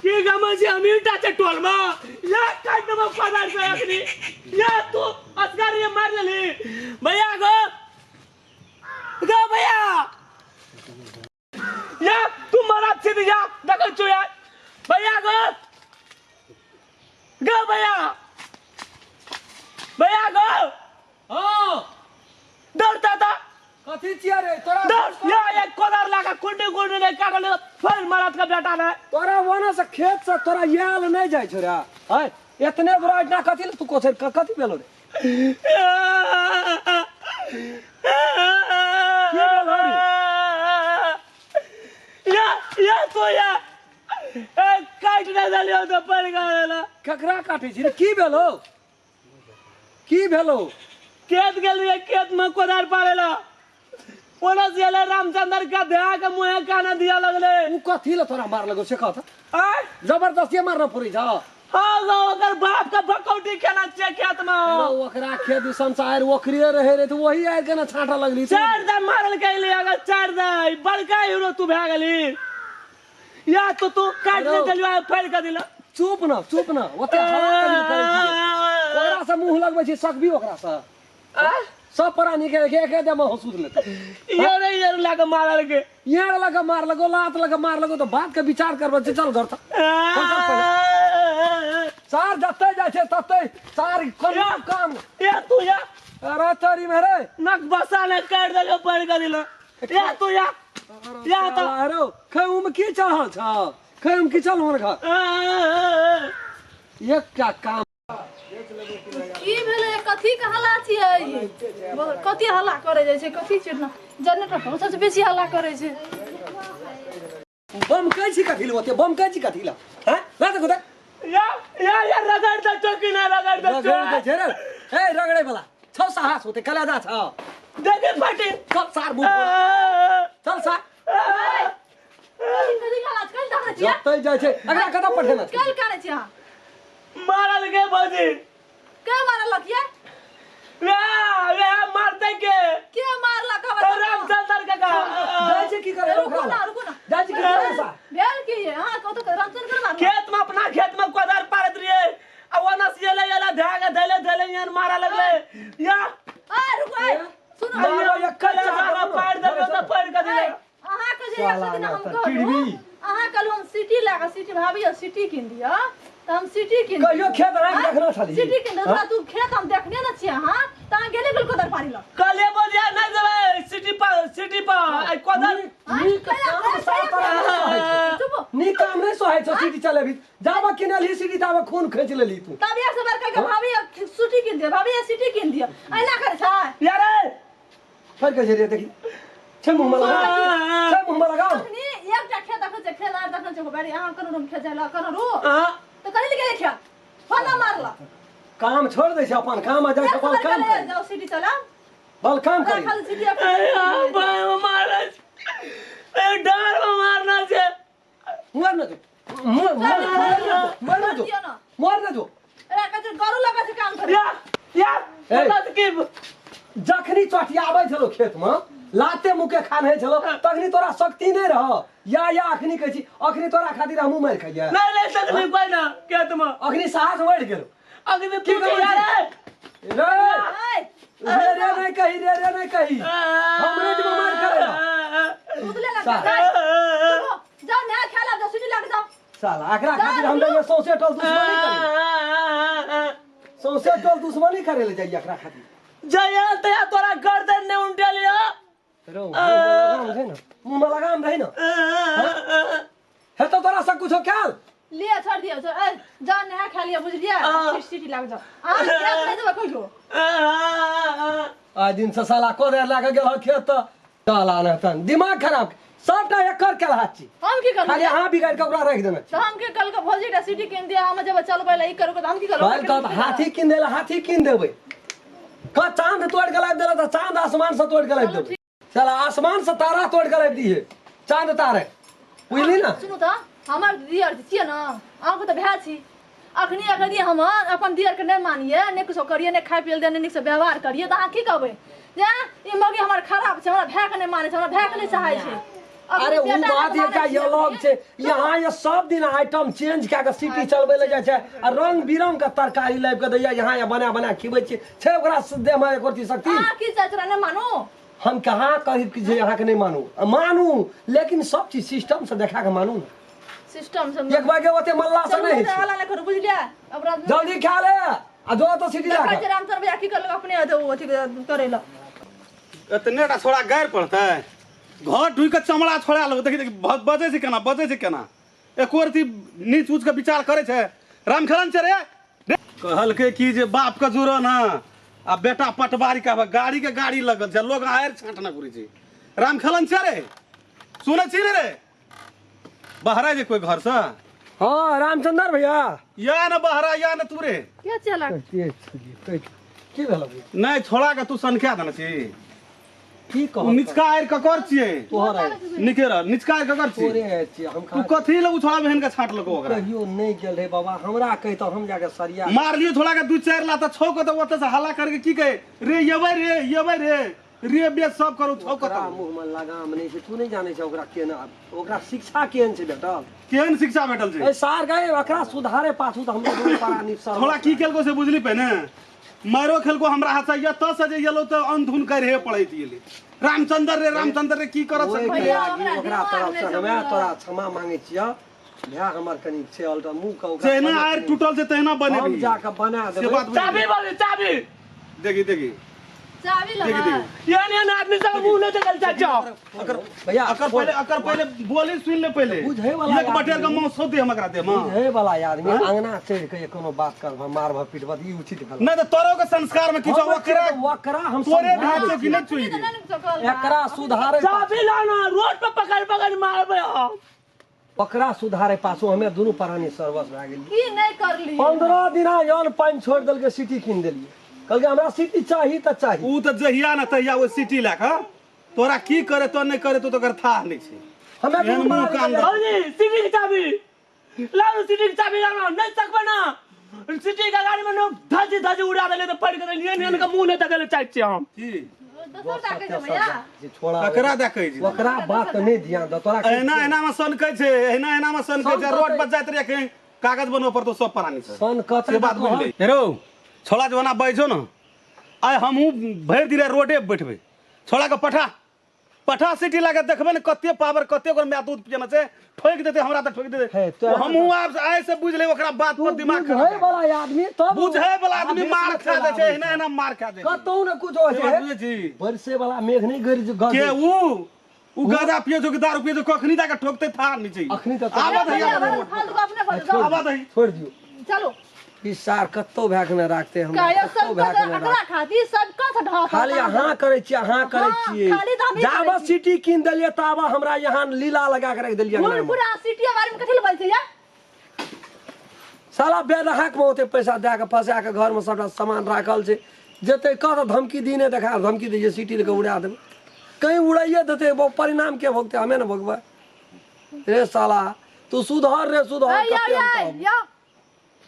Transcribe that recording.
की गम छै हम ईटा छै टोल में या काट देबो पदार से अखनी या तू असगर ये मार लेली भैया गो गो भैया या तू मरा छी या देखै छु यार भैया गो गो भैया भैया गो हाँ दौड़ता था कथी छियै रे तोरा दौड़ या एक कोदार लागा कुंडी कुंडी ने काटल फिर मरद का बेटा ने तोरा ओने से खेत से तोरा याल नहीं जाइ छौ रे है एतने दूर इतना कथी ले तू कोथर कथी भेलो रे की भेलो रे या या तो या ए काट ने देलियो तो पड़ गेल ककरा काटै छी रे की भेलो की भेलो खेत गेल रहियै खेत में कोदार पाड़े ला ओना से एलै रामचंद्र के धया के मुँहे काना दिया लगले उ कथी ले तोरा मार लगो से कह त आय जबरदस्ती मारना पड़ै छ हाँ गो ओकर बाप के बकौटी खेना छियै खेत में रौ, ओकरा खेत दिसन से आयर ओकरे रहे रे तो वही आयर के ना छांटा लगली तू। चारि दा मारल कैली अगर चारि दा ई बड़का हीरो तू भए गेली या तो तू काटि रौ। नहि देलियो फाड़ि कऽ दिला चुप न चुप न ओते हवा कथी करै छी ओकरा से मुंह लगबै छी सकबी ओकरा से सब प्राणी के एक एक दम हंसूद लेते ये रे ये लगा मारल के यार लगा मार लगो लात लगा मार लगो तो बात के विचार करबे छै चल घर तक सार जते जाइ छै तते सार कोनो काम या तू या अरे तोरी में रे नक बसा ने काटि देलियो पड़ के दिला या तू या या तो अरे खै में की चढ़ल छ खै में की चल हमर घर एक का काम की भेलै कथी के हल्ला छियै कथी हल्ला करे जाइ छै कथी छै ना जनरेटर पर सबसे बेसी हल्ला करे छै बम कै छी कथी ले ओते बम कै छी कथी ले हैं ला देखो दे या या या रगड़ दे चौकी ना रगड़ दे रगड़ दे छै रे ए रगड़े वाला छौ साहस होते कला जा छ दे दे फटी चल सार मुंह चल सार कथी कथी के हल्ला छै? कल देखै छियै जतै जाइ छै एकरा कतऽ पठेना छै कल करै छियै अहाँ मारल के भौजी के मारलक ये वे वे मारते के के मारलक हमरा रामचंद्र काका जाइ छै की करे रुकू ओकरा ना रुकू ना जाइ छै की करे सार भेल की ये अहाँ कतौ के रामचंद्र के मारलक खेत में अपना खेत में कोदार पारत रहिए आ ओना से एले एले धागा धैले धैले यहाँ मारा लगले या आ रुकू ए सुनू मारो एक कला धागा पार देलियो तऽ पार के दिले अहाँ के जे एक दिन हम साला कहलहुँ टिड़बी। अहाँ कहलहुँ हम सिटी लए कऽ सिटी भाभी यौ सिटी कीन दिअ तऽ हम सिटी कीन कहियो खेत अहाँके देखने छली? सिटी कीन दिअ तू खेत हम देखने न छियै अहाँ तऽ अहाँ गेले गेल कोदर पारी लग कले बोलिया नहीं देबै सिटी पर सिटी पर आई कोदार नीक काम सार तोरा नहि सोहाइ छौ। चुप नीक काम नहि सोहाइ छौ सीटी चलेबी जाबऽ किनलही सीटी ताबऽ खून खींच लेली तू तब एक से बार कह के भाभी यौ सिटी कीन दिअ भाभी यौ सिटी कीन दिअ एना करै छै यार फर के रे देखी छै मुँह में लगा छै मुँह में लगाओ अखनी एकटा खेत देखै छै खेत आर देखै छै बारी अहाँ कनो रूम खेत जाय कनो रू हाँ तऽ कथी लए गेलै खेत फला मारलक काम छोड़ दै छै अपन काम आ जाइ एक छै से बल बार काम कहले करे जाओ सिटी चलाउ बल काम करे राखल सिटी अखन मारना ए डर में मारना छे मर न जो मर मर मर न जो दियौ न। मर न जो ए कथी गरु लगा छै काम करे या या ए। पता की जखनी चटियाबै छलो खेत में लाते मुके खाने छलो तखनी तोरा शक्ति नहीं रह या या अखनी कहै छी अखनी तोरा खातिर हमहूँ मारि खाइए नहीं नहीं तकलीफ कोई ना खेत में अखनी साहस बढ़ि गेल अगले की तू कहै यार छी? रे रे रे नहीं कही रे रे नहीं कही हमरे जे मार करे ला उतले लग साला। जाओ नहा खेला जाओ सीढ़ी लग जाओ साला एकरा खातिर हम जाइए सौंसे टोल दुश्मनी करे सौंसे टोल दुश्मनी करे ले जाइए एकरा खातिर जया तया तोरा गर्दन ने उंडेलियो रो मुँह में लगाम रहे ना मुँह में लगाम रहे ना हे तो तोरा सब कुछो ख्याल लिया छोड़ दियो छोड़ ए जाओ नहा खा लिया बुझलिए सीढ़ी लग जाओ अहाँ खेत नहीं देबै कहियो आइ दिन से साला कोदे लए के गेल हँ खेत तऽ साला ने तन दिमाग खराब सबटा एकर केल हाथ छी हम की खाली करबै अहाँ बिगाड़ि के ओकरा राखि देने छी तऽ हम की कल के भौजी टा सीढ़ी कीन दिया हम जब चलबै ला ई करू तऽ हम की करबै कहल कहत हाथी कीन देला हाथी कीन देबै कह चांद तोड़ के लाबि देला तऽ चांद आसमान से तोड़ के लाबि देबै साला आसमान से तारा तोड़ के लाबि दिहे चांद तारे बुझली ना सुनू तऽ हमर दियर छियै ने अहाँके तऽ भाय छी अखनी अखनी हम अपन दियरके नहि मानिए नहि किछो करिए नहि खाय पिए लए नहि नीकसँ व्यवहार करिए तऽ अहाँ की कहबै जे ई मौगी हमर खराब छै हमरा भायके नहि मानै छै हमरा भायके नहि चाहै छै अरे उ बात एकटा अलग छै। यहाँ ये सब दिन आइटम चेंज कए के सिटी चलबै लए जाइ छै आ रंग बिरंग के तरकारी लाबि के दैया, यहाँ ये बना बना खिबै छियै। छै ओकरा देह मे एको रत्ती शक्ति? अहाँ की चाहै छी, नहि मानू? हम कहाँ कही कि जे अहाँके नहि मानू, मानू, लेकिन सब चीज सिस्टम से देखा के मानू ने। सिस्टम से एक बार के ओते मल्ला से चलू नहीं तऽ हल्ला नहि करू, बुझलियै? अब रात में जल्दी खा ले आ जो तो सिटी देखै लगा छै रामचंद्र भैया की करलक अपने अथी करै लए। एतने टा छोड़ा गारि पड़तै, घर ढुकि कऽ चमड़ा छोड़ा लेबै। देखी देखी, बजै छै केना, बजै छै केना, एको रत्ती नीच ऊँच के विचार करै छै। रामखेलन छै रे, कहलकै कि जे बाप के जुड़ो ना आ बेटा पटवारी के गाड़ी के गाड़ी लगल छै, लोग आयर छाँटना घुरै छै। रामखेलन छै रे, सुनै छी रे? रे बहरा जे कोई घर से? हाँ रामचंद्र भैया। या न बहरा या न तू रे। के चला की भेल? नहीं छोड़ा के तू सनखा देने छी। की कह निचका आयर ककर छियै? तोहर आयर। निके रह, निचका आयर ककर छियै? तोरे आयर छियै। हम तू कथी लए उ छोड़ा बहन के छाँट लको ओकरा? कहियो नहीं गेल रे बाबा, हमरा कहितो हम जाके सरिया मारलियो छोड़ा के दू चारि लात छौ के, तऽ ओतऽ से हल्ला करके की कहे रे, येबै रे, येबै रे, रे बे सब करू छौ ओकरा कतौ। मुँह में लगाम नहीं छै, तू नहीं जानै छै ओकरा केना, ओकरा शिक्षा केहन छै भेटल? केहन शिक्षा भेटल छै? ए सार गए, ओकरा सुधारे पाछू तऽ हमरो दुनू प्राणी सर। छोड़ा की केलको से बुझली पहिने? मारो खेलको हमरा हाथ से, एतऽ से जे एलौ तऽ अनधुन करहे पड़ैत गेलै। रामचंद्र रे, रामचंद्र रे, की करत ओहि से? भैया, के हमरा ओकरा दिमाग तरफ नहि से छै हमे बुझल। तोरा क्षमा मांगे छियह भैया, हमर कनी छै अल्टा मुँह के ओकरा जहिना बना आयर के टूटल छै तहिना हम बनेबही। जाके बना से देबै। बात बुझली? चाबी बोली, चाबी। देखी देखी चाबी देखी लेबै। देखी। एहन एहन आदमी सब मुँह नहि देखल चाहै छौ। अकर भैया, अकर पहिले, अकर पहिले बोली सुन ले पहिले। बुझै वाला एक बटेर के आदमी। मांस सौ दे हम एकरा दे मां। बुझै वाला आदमी अंगना चढ़ि के कोनो बात करबह, मारबह पीटबह, ई उचित भेल? नहीं तो तोरो के संस्कार में किछो हम ओकरा ओकरा हम तोरे समझा भेल छौ कि दै नहि छुई? नहि ने सकल। एकरा सुधारे चाबी लाना, रोड पर पकड़ पकड़ मारबै हम। ओकरा सुधारे पाछू हमे दुनू प्राणी सर्वस भए गेलियै। की नहि करली? 15 दिना अन्न पानि छोड़ि देलकै, सिटी कीन देलियै, कहलकै हमरा सिटी चाही तऽ चाही। ऊ तऽ जहिया ने तहिया ओ सिटी लए कऽ तोरा की करे तो नहि करे तो तोकर थाह नहि छै। हमे एहन दुनू मुँह प्राणी कान दऽ। भौजी, सिटी के चाबी लाउ, सिटी के चाबी लाउ, नहि सकबै ना सिटी के गाड़ी में न धजी धजी उड़ा देले तऽ पड़ि गेलै। एहन एहन के मुँह नहि देखै लए चाहै छियै हम। की दोसर ताकै छै भैया। जे छोड़ा ककरा दए कहै छी? ओकरा बात के नहि ध्यान दऽ तोरा। एहिना एहिना मे सनकै छै, एहिना एहिना मे सनकै छै। रोड पर जाइत रहियै कहीं कागज बनबऽ पड़तौ, सब प्राणी छै। सन कतै से बात बुझलै रौ? छोड़ा जमाना बैजो न, आइ हमहूँ भरि दिन रोडे पर बैठबै। छोड़ा के पठा पठा सिटी लगा, देखबै ने कते पावर, कते ओकर माय दूध पियने छै। ठोकि देतै हमरा तऽ ठोकि देतै। हे, तोरा हमहूँ आब आइ से बुझि लेबै ओकरा बात पर दिमाग बुझै खराब। वाला आदमी तब बुझै वाला आदमी मार खा जाइ छै, एहिना एहिना मार खा जाइ छै। कतौ ने कुछ होइ से बात छै। बुझै छी? बरसे वाला मेघ नहि गरज गज के ऊ गाजा पिए छौ कि दारू पिए छौ, कखनी जाके ठोकतै थाह नहि छै। अखनी तऽ आबऽ दही, भैया, आबऽ दही। फालतू अपने भऽ जाओ। आबऽ दही। छोड़ि दियौ। चलू। ई सार कतौ भए के नहि राखतै हमरा, काहे कतौ सब भए के नहि एकरा राखतै। खातिर सब कथ ढह खाली अहाँ करै छियै, अहाँ करै हाँ, छियै। खाली तऽ हमही करै जाबऽ छियै। सिटी कीन देलियै ताबऽ हमरा यहाँ लीला लगा के राखि देलियै अंगना मे। पूरा सिटी बारे में कथी लए बाजै छै या? साला बेदहाक में ओते पैसा दए के फंसा के घर में सबटा सामान राखल छै, जेतै कह धमकी दी नहि देखा, धमकी दै छै सिटी लऽ के उड़ा देबै। कहीं उड़ाइए देतै, वो परिणाम के भोगतै? हमे ने भोगबै। रे साला, तू सुधर रे, सुधर। ए, या कते हम या कहब? या।